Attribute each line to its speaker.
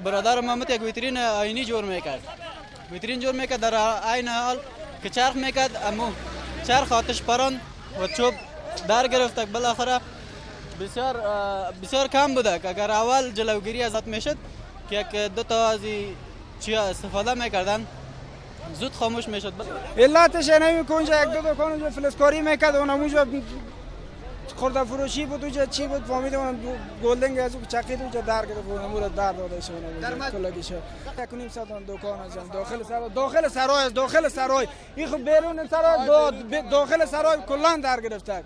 Speaker 1: برادر محمد یک ویترین آینی جور میکرد، ویترین جور میکرد. در عین حال که چرخ میکرد، امو چرخ آتش پران و چوب در گرفت. بالاخره بسیار بسیار کم بوده که اگر اول جلوگیری ازت میشد که یک دو تا از چیا استفاده میکردن، زود خاموش میشد.
Speaker 2: علتش نمی که اونجا یک دو دکان اونجا فلزکاری میکرد، اونم اونجا خورده فروشی بود. اونجا چی بود فهمیده، اونم گلدنگ از او چقید، اونجا در گرفت، اونم رو در داده شد. کلگی شد. 1.5 ساعت دکان از داخل سرای، داخل سرای، داخل سرای. این خب بیرون سرای، داخل سرای کلا در گرفته.